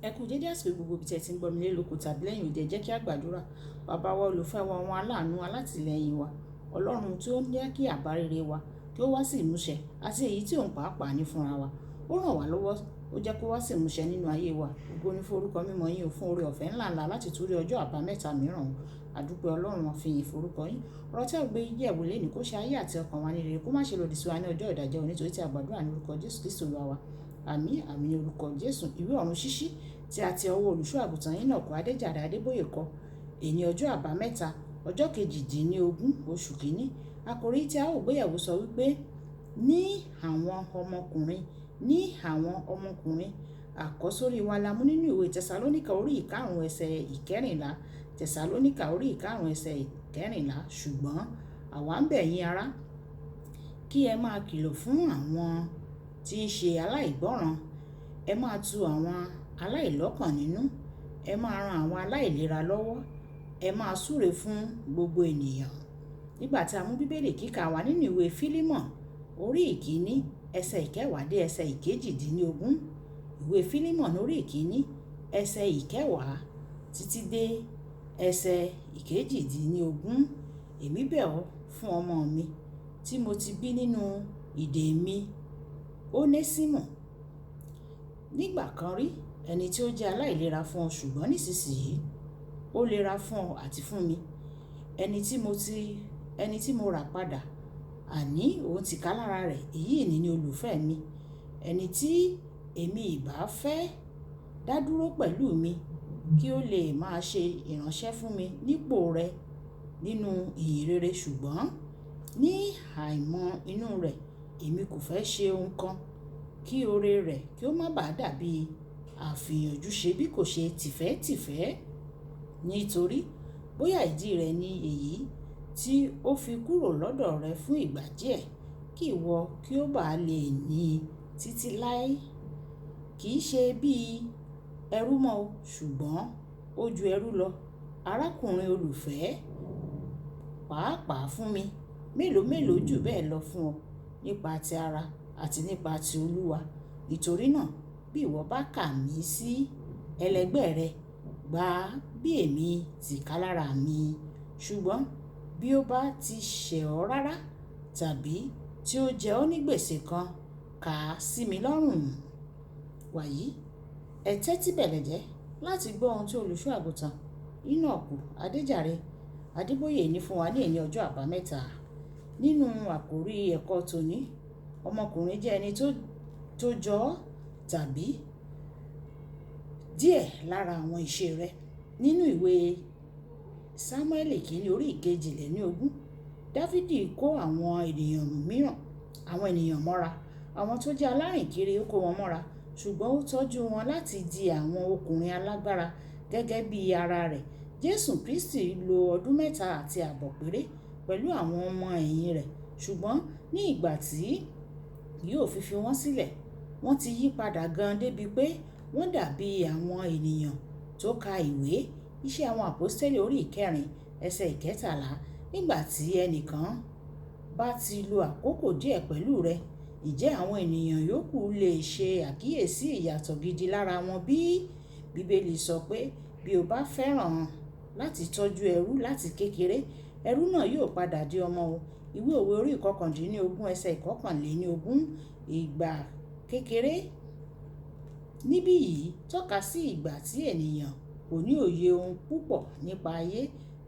Ẹ kú dédé àsìkò gbogbo ibi tí ẹ ti ń gbọ́ mi lé lóko tàbí lẹ́yìn òde. Ẹ jẹ́ kí a gbàdúrà. Bàbá wa, olùfẹ́ wa, àwọn aláàánú alátìlẹ́yìn wa, Ọlọ́run tí ó ń jẹ́ kí àbá rere wa kí ó wá sí ìmúṣẹ àti èyí tí òun pàápàá ní fúnra wa. Ó ràn wá lọ́wọ́, ó jẹ́ kó wá sí ìmúṣẹ nínú ayé wa. Ògo ni fún orúkọ mímọ́ yín o, fún oore ọ̀fẹ́ ńlá ńlá láti tún rí ọjọ́ àbámẹ́ta mìíràn. A dúpẹ́ Ọlọ́run, fi ìyìn fún orúkọ yín. Ọ̀rọ̀ tí a gbé yẹ̀wò lénìí kó ṣe ayé àti ọkàn wa ní rere, kó má ṣe lòdì sí wa ní ọjọ́ ìdájọ́, nítorí tí a gbàdúrà ní orúkọ Jésù Kristi Olúwa wa. Àmín, àmín ní orúkọ Jésù. Ìwé ọ̀run ṣíṣí tí a ti ọwọ́ olùṣọ́ àgùntàn Enoch Adéjàre Adébóyè kọ. Èní ọjọ́ àbámẹ́ta, ọjọ́ 18 oṣù kìíní. Àkòrí tí a ó gbé yẹ̀wò sọ wípé ní àwọn ọmọkùnrin, ní àwọn ọmọkùnrin. Àkọ́sórí wa la mú nínú ìwé Tẹsalóníkà orí ìkarùn-ún ẹsẹ̀ ìkẹrìnlá. Tẹsalóníkà orí ìkarùn-ún ẹsẹ̀ ìkẹrìnlá. Ṣùgbọ́n àwa ń bẹ̀ yín ará, kí ẹ máa kìlọ̀ fún àwọn tí ń ṣe aláìgbọ́ràn, ẹ máa tu àwọn aláìlọ́kàn nínú, ẹ máa ran àwọn aláìlera lọ́wọ́, ẹ máa súre fún gbogbo ènìyàn. Nígbà tí a mú Bíbélì kíkà wá nínú ìwé Fílímọ̀n orí ìkíní ẹsẹ̀ ìkẹwàá dé ẹsẹ̀ ìkejìdínlógún. Ìwé Fílímọ̀n orí ìkíní ẹsẹ̀ ìkẹwàá títí dé ẹsẹ̀ ìkejìdínlógún. Èmi bẹ̀ ọ́ fún ọmọ mi tí mo ti bí nínú ìdè mi, Onésímù. Nígbà kan rí, ẹni tí ó jẹ́ aláìlera fún ọ, ṣùgbọ́n nísinsìnyí ó lera fún ọ àti fún mi. Ẹni tí mo ti, ẹni tí mo rà padà, àní òun tìkálára rẹ̀, èyí ni olùfẹ́ mi. Ẹni tí èmi ìbá fẹ́ dá dúró pẹ̀lú mi kí ó lè máa ṣe ìránṣẹ́ fún mi nípò rẹ nínú ìyìnrere. Ṣùgbọ́n ní àìmọ̀ inú rẹ̀, èmi kò fẹ́ ṣe ohun kan kí oore rẹ̀ kí ó má bàa dàbí àfìyànjú ṣe bí kò ṣe tìfẹ́tìfẹ́. Nítorí bóyá ìdí rẹ̀ ni èyí tí ó fi kúrò lọ́dọ̀ rẹ fún ìgbà díẹ̀, kí ìwọ kí ó bá lè ní títí láé. Kì í ṣe bí ẹrú mọ́ o, ṣùgbọ́n ó ju ẹrú lọ. Arákùnrin olùfẹ́, pàápàá fún mi, mélòó mélòó jù bẹ́ẹ̀ lọ fún ọ nípa ti ara àti nípa ti Olúwa. Nítorí náà, bí ìwọ bá kà mí sí ẹlẹgbẹ́ rẹ, gbà bí èmi tìkálára mi. Ṣùgbọ́n bí ó bá ti ṣẹ̀ ọ́ rárá tàbí tí ó jẹ ọ́ ní gbèsè kan, kà á sí mi lọ́rùn. Wàyí, ẹ tẹ́tí bẹ̀lẹ̀jẹ́ láti gbọ́ ohun tí olùṣọ́ àgùntàn Enoch Adéjàre Adébóyè ní fún wa ní èní ọjọ́ àbámẹ́ta. Nínú àkòrí ẹ̀kọ́ tòní, ọmọkùnrin jẹ́ ẹni tó jọ ọ́ tàbí díẹ̀ lára àwọn ìṣe rẹ̀. Nínú ìwé Sámúẹ́lì kìíní orí ìkejìléníogún, Dafidi kó àwọn ènìyàn mìíràn, àwọn ènìyàn mọ́ra. Àwọn tó jẹ́ alárìnkiri ó kó wọn mọ́ra, ṣùgbọ́n ó tọ́jú wọn láti di àwọn ọkùnrin alágbára gẹ́gẹ́ bí ara rẹ̀. Jésù Kristi lo ọdún 3 àti àbọ̀ péré pẹ̀lú àwọn ọmọ ẹ̀yìn rẹ̀, ṣùgbọ́n ní ìgbà tí yóò fi wọ́n sílẹ̀, wọ́n ti yí padà gan débi pé wọ́n dàbí àwọn ènìyàn tó ka ìwé. Iṣẹ́ àwọn àpọ́stélì orí ìkẹrin ẹsẹ̀ ìkẹtàlá. Nígbà tí ẹnìkan bá ti lo àkókò díẹ̀ pẹ̀lú rẹ, ǹjẹ́ àwọn ènìyàn yòókù lè ṣe àkíyèsí ìyàtọ̀ gidi lára wọn bí? Bíbélì sọ pé bí o bá fẹ́ràn láti tọ́jú ẹrú láti kékeré, ẹrú náà yóò padà di ọmọ o. Ìwé òwe orí ìkọkàndínlógún ẹsẹ̀ ìkọkànléníogún. Ìgbà kékeré níbí yìí tọ́ka sí ìgbà tí ènìyàn kò ní òye ohun púpọ̀ nípa ayé.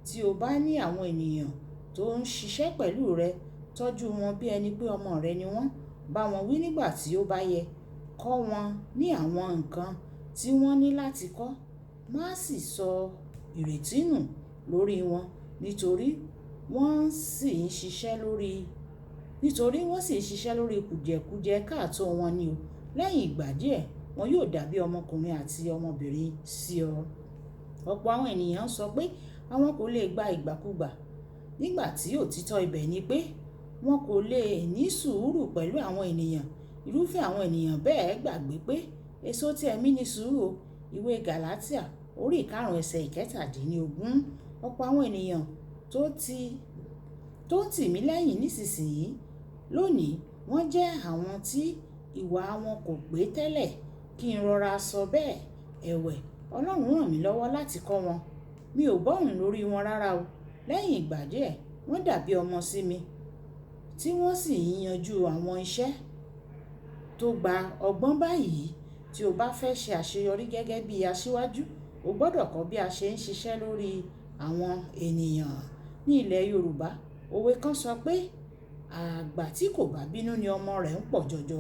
Tí o bá ní àwọn ènìyàn tó ń ṣiṣẹ́ pẹ̀lú rẹ, tọ́jú wọn bí ẹni pé ọmọ rẹ ni wọ́n. Bá wọn wí nígbà tí ó bá yẹ. Kọ́ wọn ní àwọn nǹkan tí wọ́n ní láti kọ́. Má sì sọ ìrètí nù lórí wọn, nítorí wọ́n sì ń ṣiṣẹ́ lórí, nítorí wọ́n sì ń ṣiṣẹ́ lórí kùdìẹ̀kudiẹ káàtó wọn ni o. Lẹ́yìn ìgbà díẹ̀, wọn yóò dàbí ọmọkùnrin àti ọmọbìnrin sí ọ. Ọ̀pọ̀ àwọn ènìyàn ń sọ pé àwọn kò lè gba ìgbàkúgbà, nígbà tí òtítọ́ ibẹ̀ ni pé wọn kò lè ní sùúrù pẹ̀lú àwọn ènìyàn. Irúfẹ́ àwọn ènìyàn bẹ́ẹ̀ gbàgbé pé èso tí ẹ̀mí ní sùúrù o. Ìwé Gàlátíà orí ìkarùn-ún ẹsẹ̀ ìkẹtàdínlógún. Ọ̀pọ̀ àwọn ènìyàn tó ń tì mí lẹ́yìn nísinsìnyí lónìí, wọ́n jẹ́ àwọn tí ìwà wọn kò pé tẹ́lẹ̀, kí n rọra sọ bẹ́ẹ̀. Ẹ̀wẹ̀, Ọlọ́run ràn mí lọ́wọ́ láti kọ́ wọn. Mi ò bọ́hùn lórí wọn rárá o. Lẹ́yìn ìgbà díẹ̀, wọ́n dàbí ọmọ sí mi, tí wọ́n sì ń yanjú àwọn iṣẹ́ tó gba ọgbọ́n báyìí. Tí o bá fẹ́ ṣe àṣeyọrí gẹ́gẹ́ bí asíwájú, o gbọdọ̀ kọ́ bí a ṣe ń ṣiṣẹ́ lórí àwọn ènìyàn. Ní ilẹ̀ Yorùbá, òwe kan sọ pé, "Àgbà tí kò bá bínú ni ọmọ rẹ̀ ń pọ̀ jọjọ."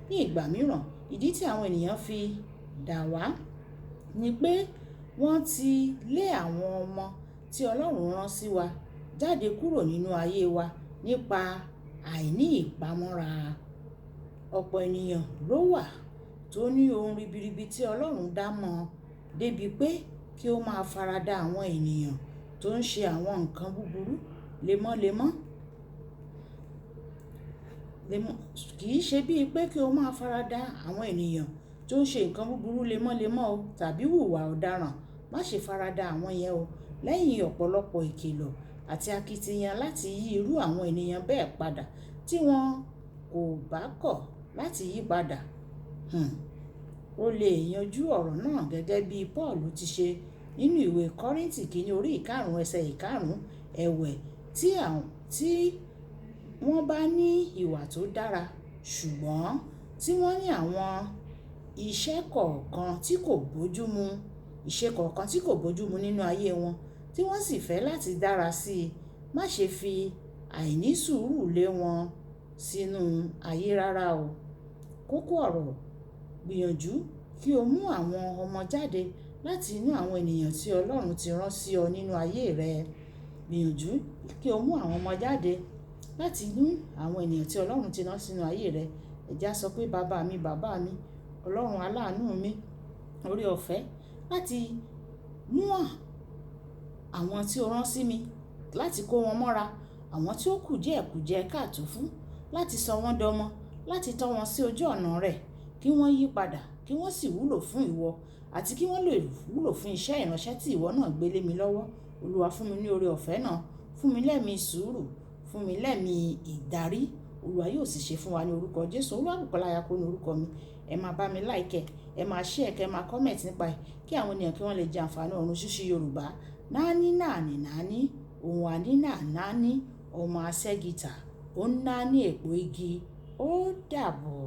Ní ìgbà mìíràn, ìdí tí àwọn ènìyàn fi dà wá ni pé wọ́n ti lé àwọn ọmọ tí Ọlọ́run rán sí wa jáde kúrò nínú ayé wa nípa àìní ìpamọ́ra. Ọ̀pọ̀ ènìyàn ló wà tó ní ohun ribiribi tí Ọlọ́run dá mọ́ débi pé kí ó máa faradà àwọn ènìyàn tó ń ṣe àwọn nǹkan búburú lemọ́lemọ́. Kì í ṣe bíi pé kí o máa faradà àwọn ènìyàn tó ń ṣe nǹkan búburú lemọ́lemọ́ o tàbí wùwà ọ̀daràn. Má ṣe faradà àwọn yẹn o. Lẹ́yìn ọ̀pọ̀lọpọ̀ ìkìlọ̀ àti akitiyan láti yí irú àwọn ènìyàn bẹ́ẹ̀ padà tí wọ́n kò bá kọ̀ láti yí padà, o lè yanjú ọ̀rọ̀ náà gẹ́gẹ́ bí Paulu ti ṣe nínú ìwé Kọ́ríńtì kìíní orí ìkarùn-ún ẹsẹ̀ ìkarùn-ún. Ẹ̀wẹ̀, tí wọ́n bá ní ìwà tó dára ṣùgbọ́n tí wọ́n ní àwọn iṣẹ́ kọ̀ọ̀kan tí kò bójú mu, ìṣe kọ̀ọ̀kan tí kò bójú mu nínú ayé wọn tí wọ́n sì fẹ́ láti dára sí i, má ṣe fi àìní sùúrù lé wọn sínú ayé rárá o. Kókó ọ̀rọ̀, gbìyànjú kí o mú àwọn ọmọ jáde láti inú àwọn ènìyàn tí Ọlọ́run ti rán sí ọ nínú ayé rẹ. Gbìyànjú kí o mú àwọn ọmọ jáde láti inú àwọn ènìyàn tí Ọlọ́run ti rán sínú ayé rẹ. Ẹ jẹ́ á sọ pé, "Bàbá mi, bàbá mi, Ọlọ́run aláàánú mi, oore ọ̀fẹ́ láti mú àwọn tí o rán sí mi, láti kó wọn mọ́ra, àwọn tí ó kù díẹ̀ kù jẹ́ káàtò fún, láti sọ wọ́n dọmọ, láti tọ́ wọn sí ojú ọ̀nà rẹ̀, kí wọ́n yí padà, kí wọ́n sì wúlò fún ìwọ àti kí wọ́n lè wúlò fún iṣẹ́ ìránṣẹ́ tí ìwọ náà gbé lé mi lọ́wọ́. Olúwa, fún mi ní oore ọ̀fẹ́ náà, fún mi lẹ́mi sùúrù, fún mi lẹ́mi ìdarí." Olúwa yóò sì ṣe fún wa ní orúkọ Jésù. Olúwabùkọ́lá Ayako ní orúkọ mi. Ẹ máa bá mi like, ẹ máa share, kẹ máa comment nípa ẹ̀ kí àwọn ènìyàn kí wọ́n lè jẹ àǹfààní ọ̀run ṣíṣí Yorùbá. Náání náàní náání, òun àní náà náání, ọmọ aṣẹ́gìtà, ó ń náání èpò igi, ó dàbọ̀.